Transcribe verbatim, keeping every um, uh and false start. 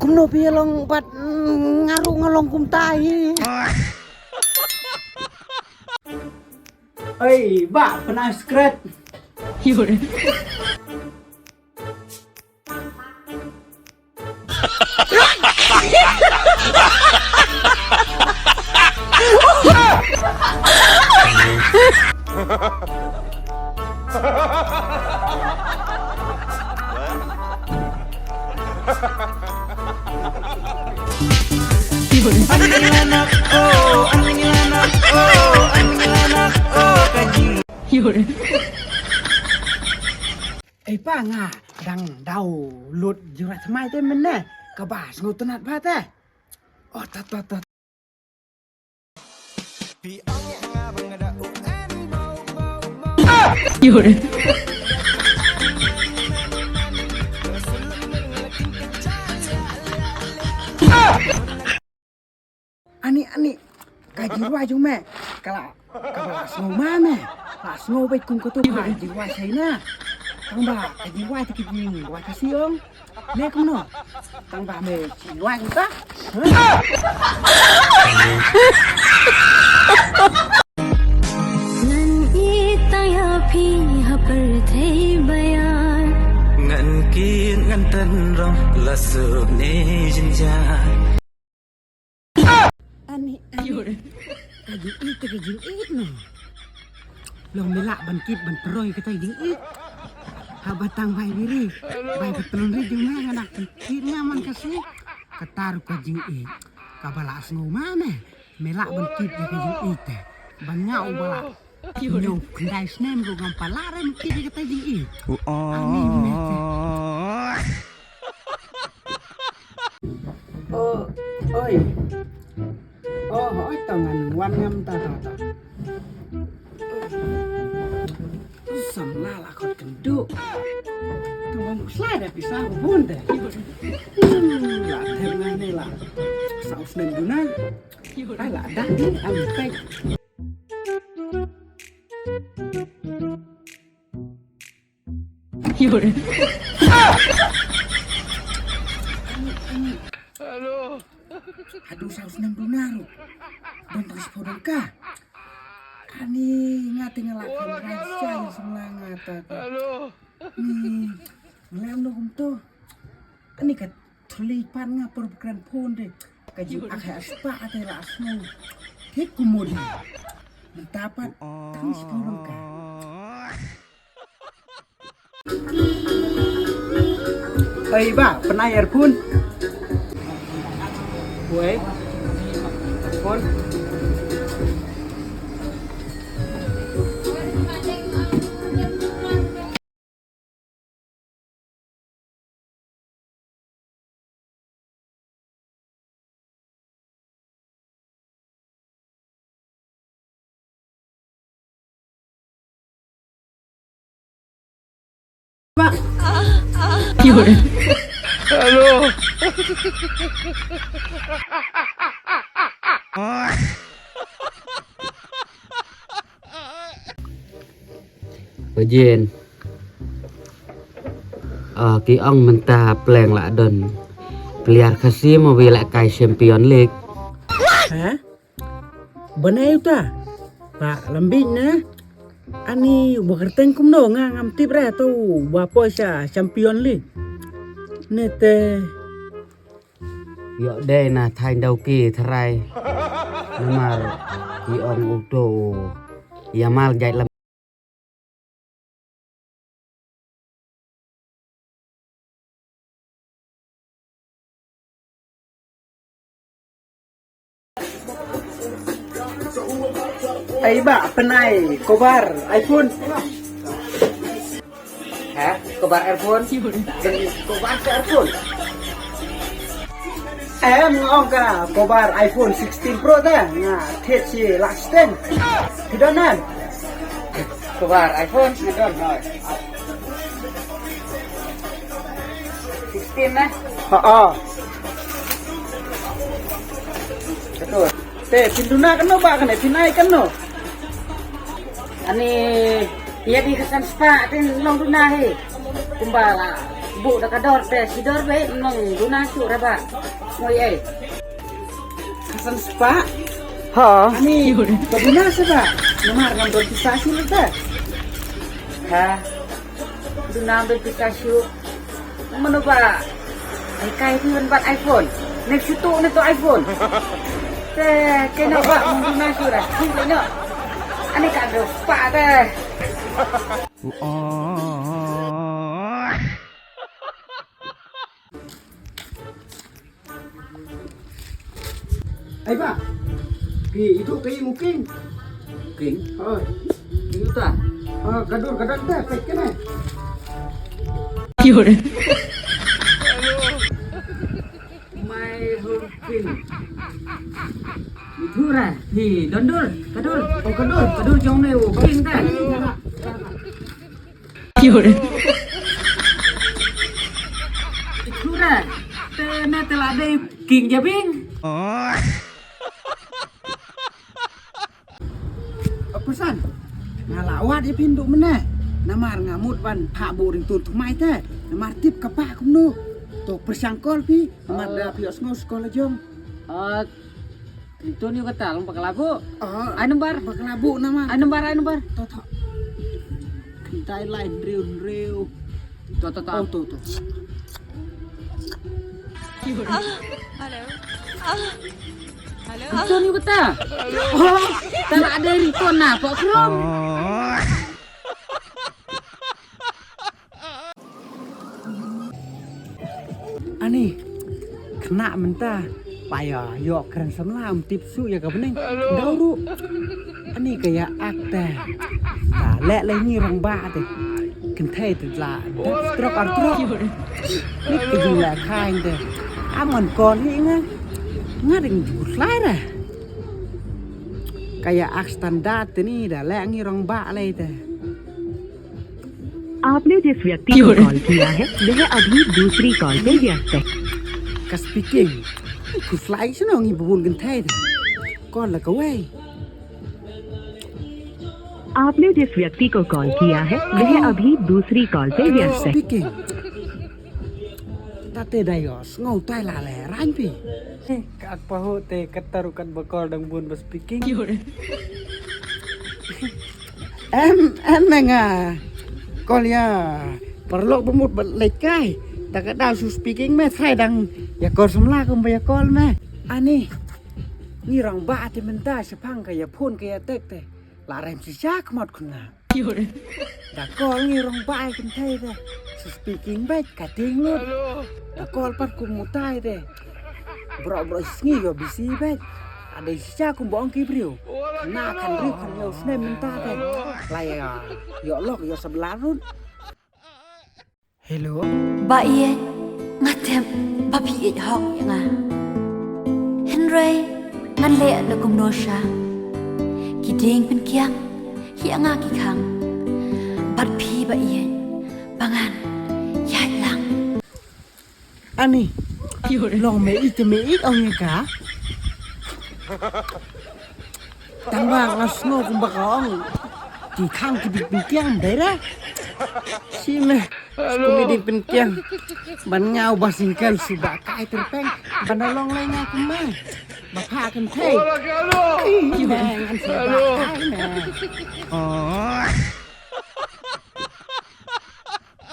Kumno phi long bad, mm, nga ruh nga long kumta hi. Oi, ba, pynai skret. Ei pa, nga dang download Jingrai Thymmai te mynne. Kaba sngewtynnat bha te. Oh, ta, ta, ta. Ani, ani, ka jingrwai jong me ka la, ka la sngew ma me. La sngew beit kum katu ka jingrwai China. Tang ba ka jingrwai te ka jingrwai Khasi ong. Ne kumno? Tang ba me jingrwai kumta? Ngan ïeit tang ïa phi ha pyrthei baïar. Ngan kit ngan tynrong la suk ne jynjar. Ani, ani. Ka jingïeit te ka jingïeit no. Long me lah ban kit ban pyroi kata jingïeit. Haba tang bai biri, bai ka tlun ri jong me nga nak kit nga man ka si. Kata ruh ka jingïeit. Kaba la sngew ma me. Me lah ban kit ïa ka jingïeit te. Ban nga u ba la ñiew khyndai snem ruh ngam pat lah re ban kit ïa kata jingïeit. Ani me te. Oh, oi. Oh, oi, tang ngan wan ngam ta ta ta. Samla la khot kynduh. Tang wan slide pisa bun de. Hmm, la thep ngan ne la. Saus nem duna. Ai la dak ni am pek. Hello. Aduh, saus nem duna ruh. Don tang sepuluh dangka. Ani nga te nga la kan rai sa ïa semla nga ta ta. Hello. Ni, ngam no kumto. Ani ka thuli pan nga por kren phone de. Ka ju ak ha spa ate la sngew. Thik kumudi. Mynta pat tang sepuluh dangka. Ei ba, pynai earphone. Wei. Phone. Hello. Bajin. Ah, ki ong mynta pleng la don player Khasi mo wi la kai Champion League. Ha? Bane uta. Ba lambik ne. Ani ba kyrteng kumno nga ngam tip re to ba poi sha Champion League. Ne te. Ïoh dei na thaiñ Dawki tharai. Namar ki ong uto ïa mal jait lam. Ai ba, pynai, cover, iPhone. Ha? Cover earphone? Cover ka earphone? Em, nga ong ka cover iPhone sixteen Pro ta, nga thied shi lak siteng. Phi don nan? Cover iPhone, nga don, hoi. Sixteen na? Ha, ha. Betul. Te, phin duna kano ba kane, phin ai kano? Ani, ïa di ka san spah, tin long duna hi. Kumba la, Buh da ka dor te, shi dor be, nong duna shu ra ba. Ngoi ei. Ka san spah. Ha. Ani, ka duna sha ba. Namar ngam don pisa shu te. Ha. Duna be pisa shu. Mano ba. Ai kai tu ban bat iPhone. Nek shu tu ne to iPhone. Te, kena ba, nong duna shu ra. Hum le no. Ani ka do spah te. Ai ba. Phi, itu phi muking. Muking? Oh. Itu ta? Oh, kadur kadang ta, pek kene. Kiur. My home king. Itu ra, phi, dondur, kadur. Oh, kadur. Kadur jong ne, oh, king ta. Kiur. Kura, te ne te la dei king jabing. Apusan. Nga la wad ïa phi ndu mene. Namar nga mut ban pha bu ring tun tmai te. Namar tip ka pa kumno. To persang kol phi. Namar da phi os ngos kol jong. Ah, Ringtone ïa kata long bakla bu. Ah, ai nambar. Bakla bu namar. Ai nambar, ai nambar. To, to. Kyntai lai hynriew hynriew. To, to, to. Oh, to, to. Hello. Hello. Ringtone ïa kata. Oh, ta la dei ringtone na pok krom. Ani, khynnah mynta, ba ïa ïoh kren samla um tip shuh ïa ka bneng. Daw ruh. Ani ka ïa ak te. Ta leh leh ngi rangbah te. Kynthei te la dap trok ar trok. Ni ka jingla khain te. Am ngan kol hi nga. Nga ding ju khlai ra. Ka ïa ak standard te ni da leh ngi rangbah lei te. आपने जिस व्यक्ति को कॉल किया है, वह अभी दूसरी कॉल पे व्यस्त है। Ka speaking. Khuslai shnong i bun kynthei. Call la kawei. आपने जिस व्यक्ति को कॉल किया है, वह अभी दूसरी कॉल पे व्यस्त है। Speaking. Tate dayos, ngau tai la le, rain pi. Ka ak pahu te katar kat ba call dang bun ba speaking. Em, em me nga. Call ïa. Paralok ba mut ba leit kai. Da ka daw shu speaking me, trai dang ïa call samla kum ba ïa call me. Ani. Ngi rangbah te mynta shaphang ka ïa phone ka ïa tek te. La rem shisha khmat khuna. Da call ngi rangbah ai kynthei te. Shu speaking bad ka ting lut. Da call pat kum mutai te. Bro bro sngi yo bisi bad. Ada shisha kum bong ki briew. Na kan briew kan yo snem mynta te. La ïa yo lok yo sabla rut. Hello. Ba ïeit, nga tip ba phi ïeit hok ïa nga. Hynrei ngan leh da kumno sha. Ki dieng pynkiang ïa nga ki khang. Bad phi ba ïeit, ba ngan ïaid lang. Ani. Long me ïeit te me ïeit ong ïa ka. Tang ba nga sngew kumba ka ong. Ki khang ki dieng pynkiang dei re. Shi me. Kum ki dieng pynkiang. Ban nga uba single shu ba kai tyrpeng. Ban da long lei nga kum me. Ba pha kynthei. Ih, me ngan shu ba kai me. Oh.